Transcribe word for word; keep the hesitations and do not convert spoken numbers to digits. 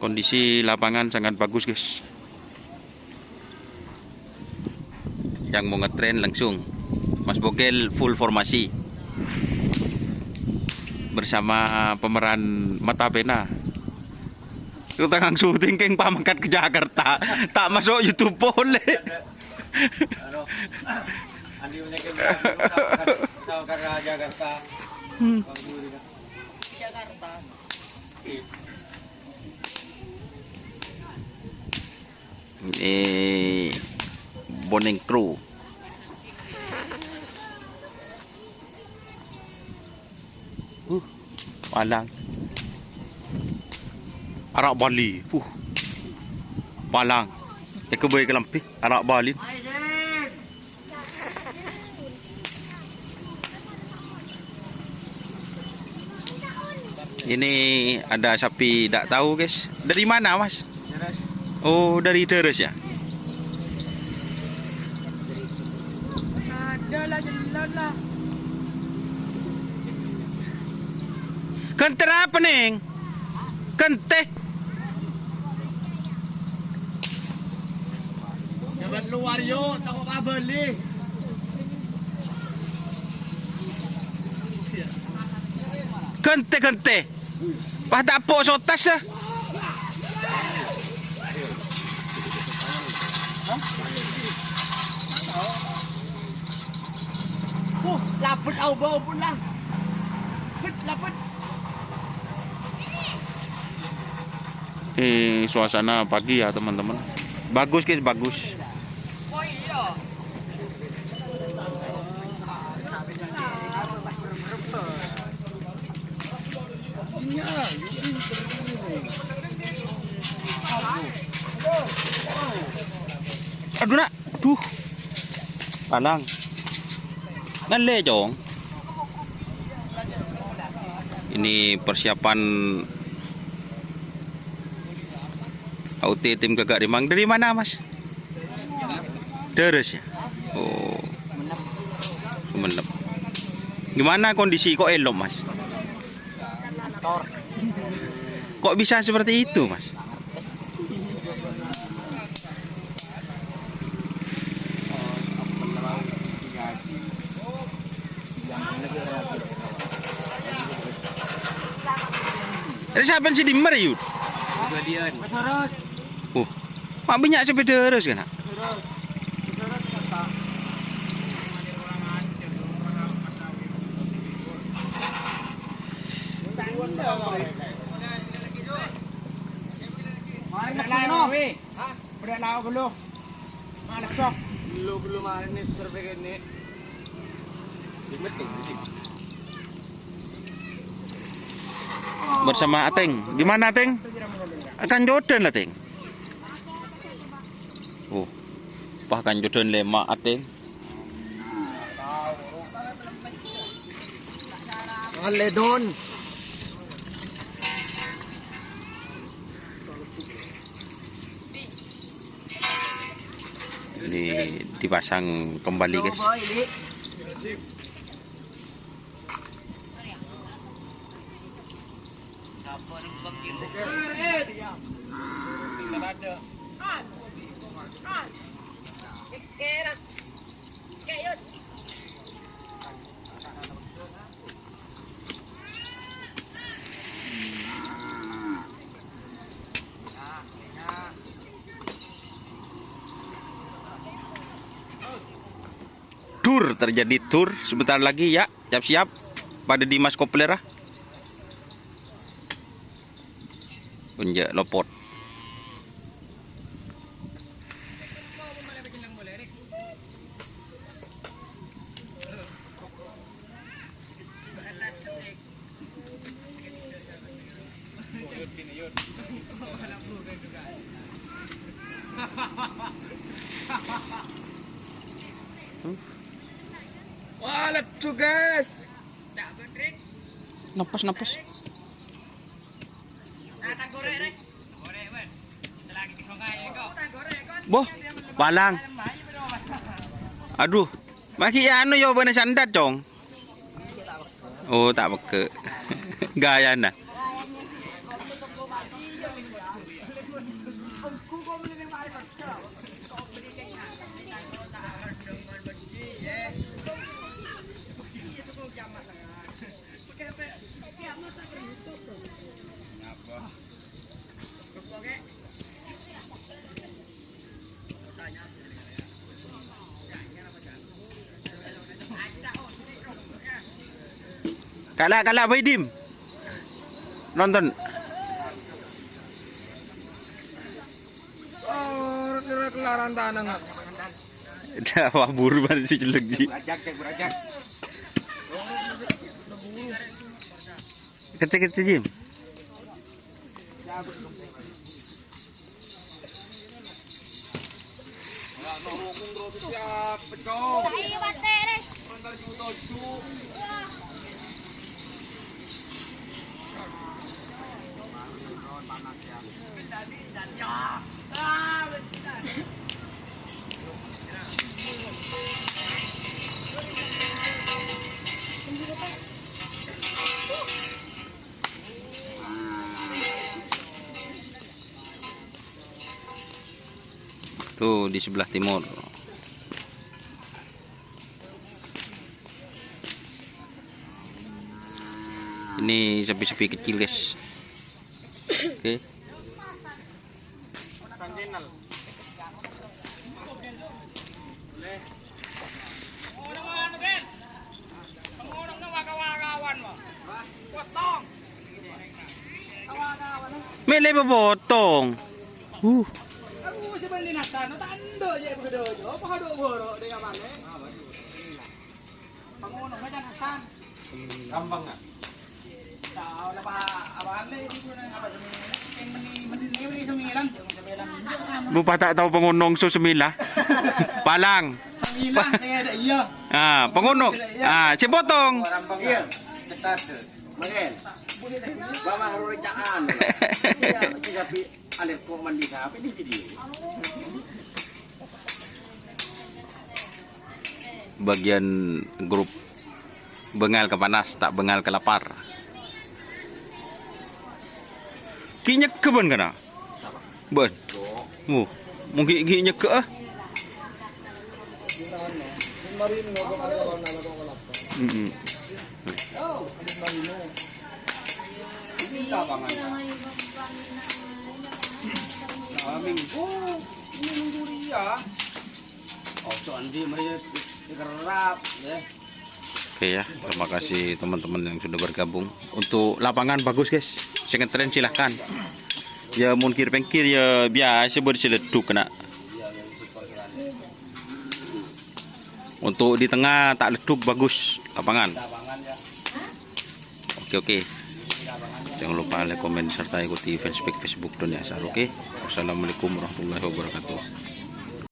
Kondisi lapangan sangat bagus, guys. Yang mau ngetren langsung. Mas Bogel full formasi. Bersama pemeran Mata Pena. Itu tangan syuting keng pamangkat ke Jakarta. Tak masuk YouTube pole. Anu, Andi punya kamera, tahu karena Jakarta. Hmm. Jakarta. Ini Boning Crew. Uh, palang. Arak Bali. Uh. Palang. Eke boy kelampi, arak Bali. Ini ada sapi, ndak tahu, guys. Dari mana, Mas? Deres. Oh, dari Deres, ya? Ada lah, jelas lah. Kenter apa, Neng? Kente. Jangan luar, yuk, takut kabali. Kente, kente. Wah, tak pok sotas, ya. Huh, lapet, au, bau pun lah. Lapet, lapet. Ini suasana pagi ya, teman-teman. Bagus, guys, bagus. Aduh, nak. Duh. Palang. Ngalle, Cong. Ini persiapan A U T tim Gagak Rimang. Dari mana, Mas? Deres, ya? Oh. Sumenep. Gimana kondisi? Kok elok, Mas? Kok bisa seperti itu, Mas? Ada siapa sih di Meriut? Kejadian. Oh, mak banyak sepeda terus kan? Mari, Mas Sino. Hah? Udah tahu belum? Males, sok. Belum, belum, hari ini survei ini. Bersama Ateng. Gimana, Ateng? Akan jodoh lah, Teng. Oh, pas kan jodoh lema, Ateng. Aledon. Ini dipasang kembali, guys. Dur, terjadi dur sebentar lagi, ya. Siap-siap. Pada di Mas Kopler, ah. Unja' lopot. Wah, ledu, guys. Napes, napes. Boh, palang. Aduh, magi anu yo bâ'na sandat, Cong. Oh, ta' pegghâ'. Gayana. Kala', kala', Baidim. Nonton. Oh, kira kelaran tanah, nak. Dah, wah, buru banget si jelek, Ji. Kete-kete, Jim. Tuh, di sebelah timur. Ini sapi-sapi kecil, guys. Oke. Mele potong. Uh. Bupati tak tahu pengonong so semila. Palang. Ah, pengonong. Ah, si potong. Iya. Mungkin. Bawah rorecaan. Iya, si sapi alerko mandi sapi di video. Bagian grup bengal ke panas, tak bengal ke lapar. Ki nyegge ban kana? Ban. Oh, mungkin ki nyegge ah. Mm-mm. Ini lapangan. Nah, minggu, ini minggu dia. Ojo andi mriyé dikerrap, ya. Oke ya, terima kasih teman-teman yang sudah bergabung. Untuk lapangan bagus, guys. Sing ngetren silahkan. Ya, mun kir-pengkir ya biasa buat si leduk kena. Untuk di tengah tak leduk bagus lapangan. Oke, oke. Jangan lupa like, komen, serta ikuti fanspage Facebook Doni Asar, oke? Wassalamualaikum warahmatullahi wabarakatuh.